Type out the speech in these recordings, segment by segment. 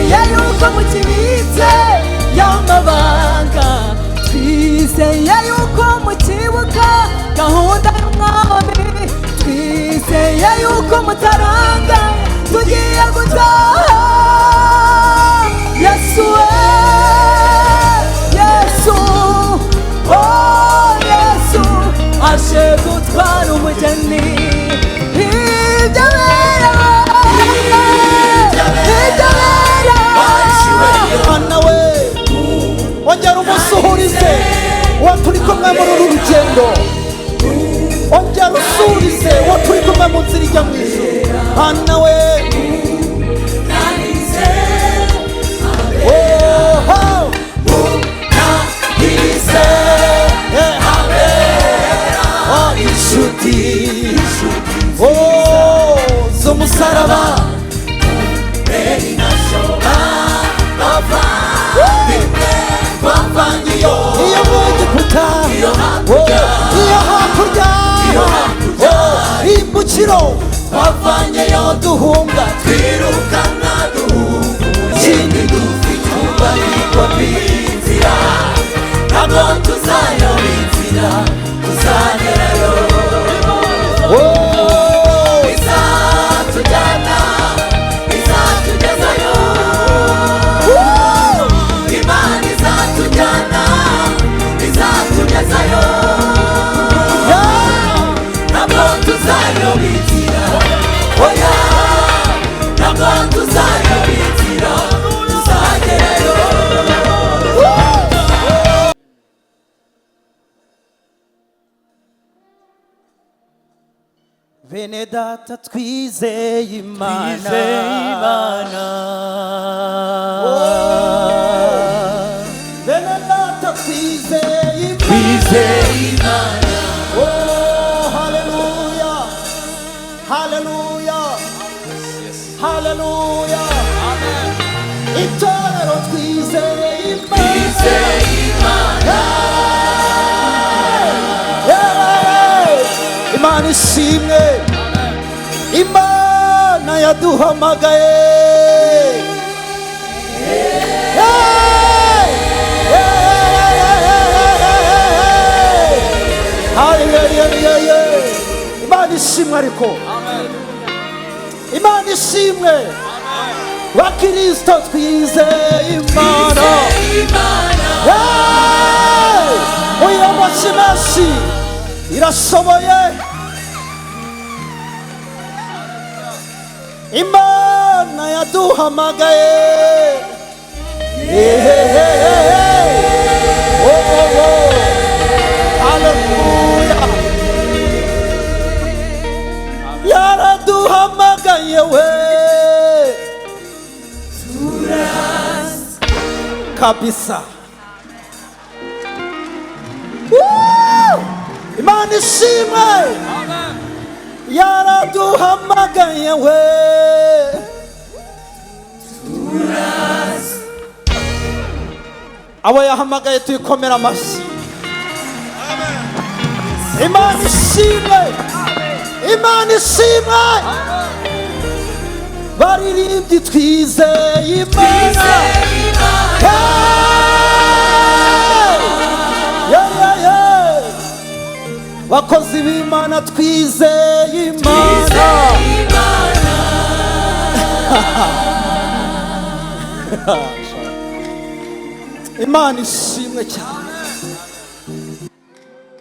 Twizeye yuko mukibitse y'amabanga, twizeye yuko mukibuka gahunda y'umwami, twizeye yuko mutaranga tugiye gutaha. Yesu we, Yesu, oh Yesu aje gutwara umugeni. Ibyo bera, ibyo bera. Mana we, ongera umusuhurize uwo turi kumwe muri uru rugendo, ongera usurize uwo turi kumwe mu nzira ijya mu ijuru. Mana we, oh, oh, inshuti, oh, z'umusaraba. Iyo mu Egiputa, iyo hakurya, oh, imbukiro twavanyeyo duhunga, twirukana duhunga ikindi dufite ububariko bw'inzira, ntabwo tuzayoba inzira, tuzagerayo. Oh, izatujyana, izatugezayo. Imana izatujyana, izatugezayo. Ntabwo tuzayoba inzira, oya, ntabwo tuzayoba inzira, tuzagerayo. Bene data, twizeye Imana. Twizeye Imana. Oh, bene data, twizeye Imana. Twizeye Imana. Oh, haleluya, haleluya, haleluya. Itorero, twizeye Imana. Twizeye Imana. Yeah! Imana ishimwe, Imana yaduhamagaye. Hey! Hey, hey, hey, hey, hey, hey! Hallelujah! Imana ishimwe, ariko Imana ishimwe. Bakristo, twizeye Imana. Hey! Uyobozi menshi irashoboye. Imana yaduhamagaye. Hey. Oh. Haleluya, yaraduhamagaye we kabisa. Woo! Imana ishimwe, yaraduhamagaye we. Abo yahamagaye tuyikomera amashyi. Imana ishimwe, Imana ishimwe. Baririmbyi, twizeye Imana. Hey! Yeah. Bakozi b'Imana, twizeye Imana. Imana ishimwe cyane,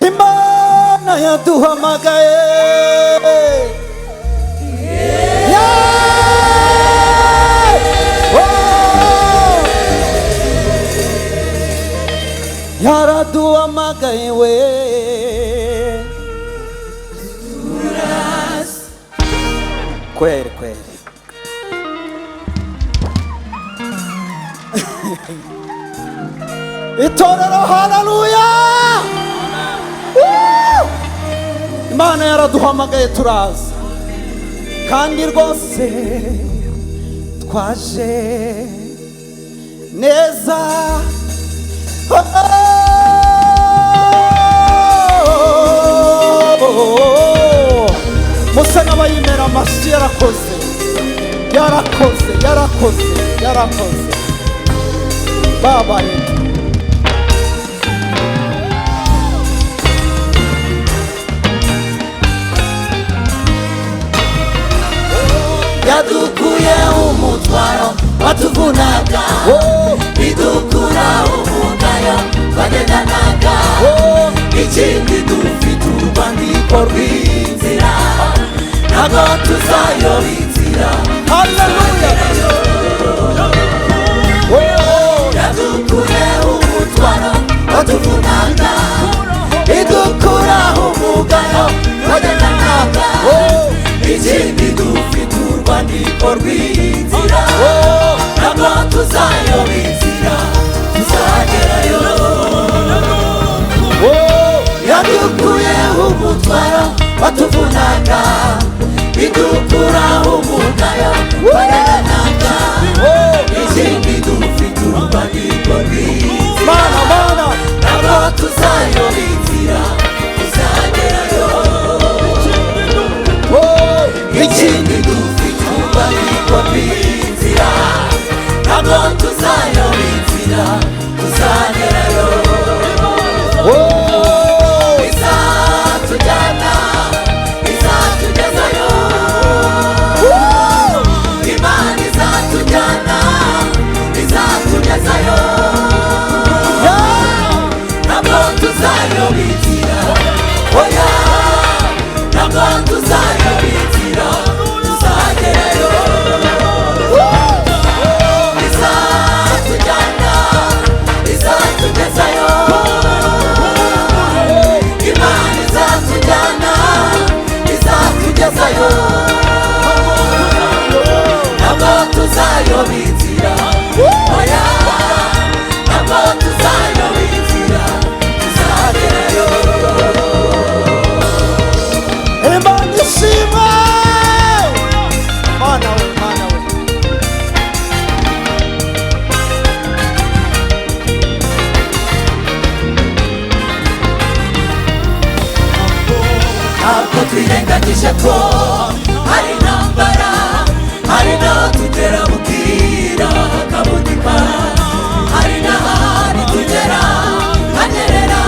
Imana yaduhamagaye. Yeah! Oh! Yaraduhamagaye we. Kweli kweli, itorero, haleluya! Woo! Imana yaraduhamagaye turaza, kandi rwose twaje neza. Oh! Musa n'abayimera amashyi, yarakoze. Yarakoze, yarakoze, yarakoze. Baba yetu. Yadukuye umutwaro watuvunaga, idukura umugayo twagendanaga. Ikindi dufite urwandiko rw'inzira, ntabwo tuzayoba inzira. Haleluya. Oh, Yadukuye umutwaro watuvunaga, idukura umugayo twagendanaga. Ikindi dufite urwandiko rw'inzira, ntabwo tuzayoba inzira, tuzagerayo. oh, Yadukuye umutwaro watuvunaga, idukura umugayo twagendanaga. Ikindi dufite urwandiko rw'inzira, Mana, mana. ntabwo tuzayoba inzira, tuzagerayo. Oh, Ikindi dufite urwandiko rw'inzira, ntabwo tuzayoba inzira, tuzagerayo. oh, Izatujyana, izatugezayo. Imana izatujyana, izatugezayo. Ntabwo tuzayoba inzira, oya, ntabwo tuzayoba inzira, tuzagerayo. Izatujyana, izatugezayo. Imana izatujyana, izatugezayo. Ntabwo tuzayoba inzira, oya, ntabwo tuzayoba inzira, tuzagerayo. Imana ishimwe. Mana we, mana we. Ntabwo twirengagije ko hari intambara, hari n'aho tugera bukira hakabudika, hari n'ahandi tugera hanyerera.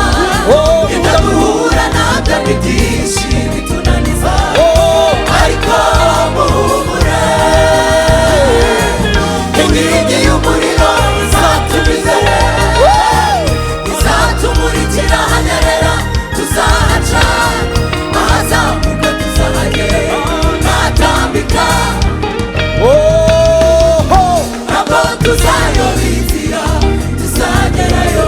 Ibyo duhura nabyo ni byinshi bitunaniza, ariko muhumure, inkingi y'umuriro izatuma imbere, izatumurikira hanyerera, tuzahaca, ahazamuka tuzahagera, ntatambika. Oh, oh. Ntabwo tuzayoba inzira, tuzagerayo.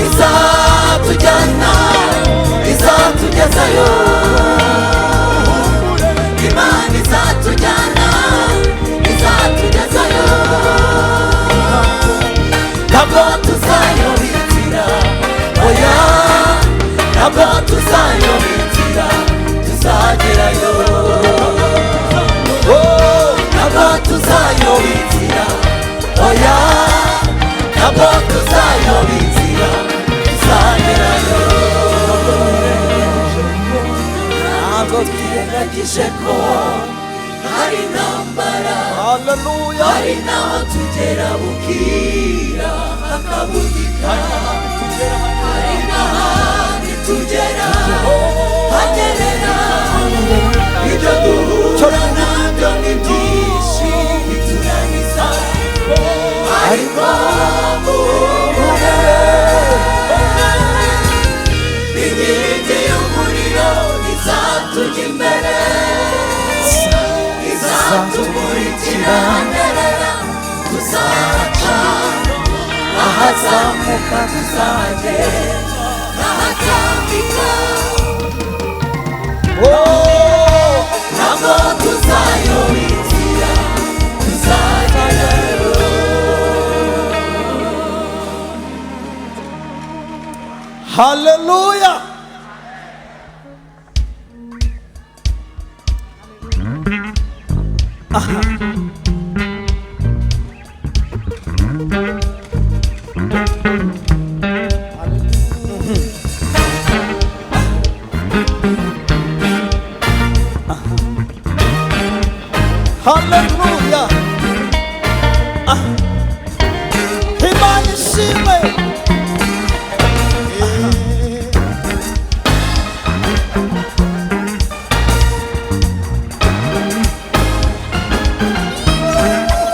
Izatujyana, izatugezayo. Imana izatujyana, izatugezayo. Ntabwo tuzayoba inzira, oya, ntabwo tuzayoba inzira, tuzagerayo. Ntabwo tuzayoba inzira, oya, ntabwo tuzayoba inzira, tuzagerayo. Ntabwo twirengagije ko hari intambara, Haleluya. hari n'aho tugera bukira hakabudika, hari n'ahandi tugera hanyerera. Ibyo duhura nabyo ni byinshi bitunaniza, ariko muhumure, inkingi y'umuriro izatujya imbere, izatumurikira hanyerera, tuzaca, ahazamuka tuzagera, ahatambika. Oh, Ntabwo tuzayoba inzira, tuzagerayo. haleluya. Aha. Haleluya. Imana ishimwe.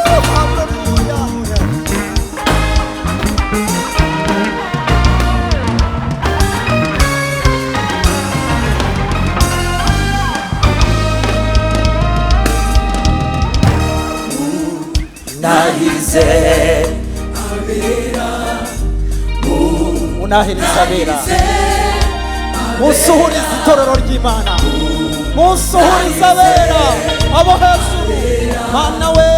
Haleluya. Nahize Unahiriza abera, musuhurize itorero ry'Imana, musuhurize abera abo hejuru. Mana we,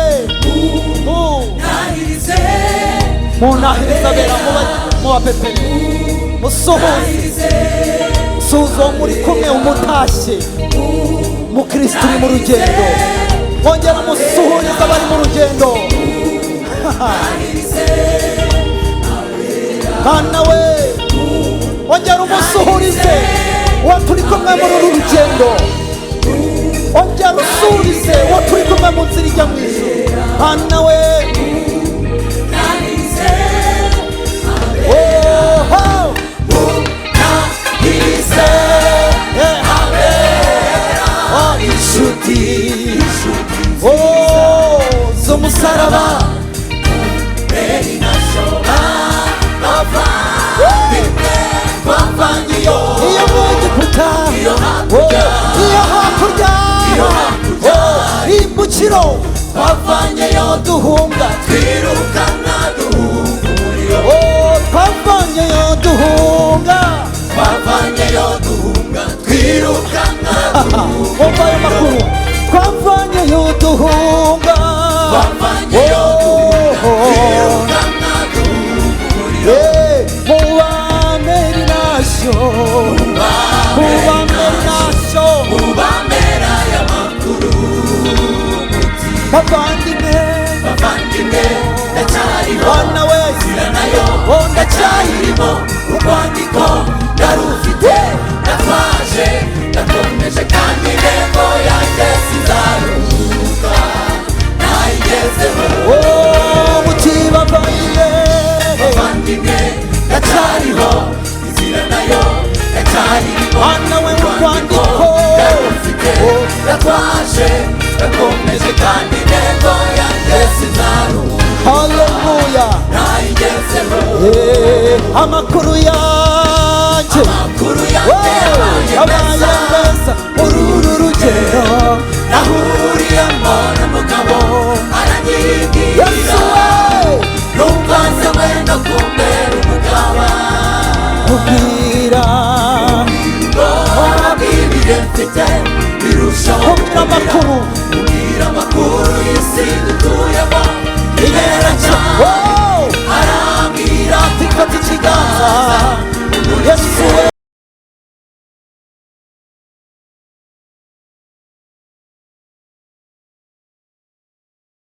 Nahize munahirize abera, mubapepere, musuhuze, suhuza uwo muri kumwe, umutashye mukristo uri mu rugendo. Mwongera musuhurize abari mu rugendo. Mana we, ongera umusuhurize uwo turi kumwe muri uru rugendo, ongera usuhurize uwo turi kumwe mu nzira ijya mu ijuru. Mana we, Nahize oho, Nahize oh, inshuti inshuti oh, z'umusaraba. Beri nashoba bavandimwe bavanye iyo Iyo mu Egiputa, Iyo hakurya. Oh, iyo hakurya, Iyo hakurya. Oh, imbukiro bavanyeyo duhunga, twirukana duhunga umuriro oh, twavanyeyo duhunga. bavanyeyo duhunga twirukana duhunga Umva ayo makuru, twavanyeyo duhunga, bavanyeyo duhunga twirukana duhunga umuriro Eh, mu bamerinasyo, mu bamerinasyo, ubamera y'amakuru muti bavandimwe, bavandimwe ndacyariho bana we, nzira nayo oh, ndacyayirimo. ndacyayirimo urwandiko ndarufite ndatwaje ndakomeje kandi intego yanjye sinzaruhuka nayigezeho. Oh, muti bavandimwe, bavandimwe ndacyariho inzira nayo ndacyayirimo Bana we, urwandiko ndarufite ndatwaje ndakomeje kandi intego yanjye sinzaruhuka haleluya. nayigezeho. Eh, amakuru yanjye Amakuru yanjye Oh, yabaye abaye meza meza muri uru rugendo. Nahuriyemo n'umugabo aranyibwira, Yesu we, numva nsawe no kumbera umugaba. ubwira Ubwoba bw'ibihe mfite birushaho ubwira amakuru, kubwira amakuru y'isi dutuyemo ibera cyane. Oh, Arambwira ati fata ikiganza,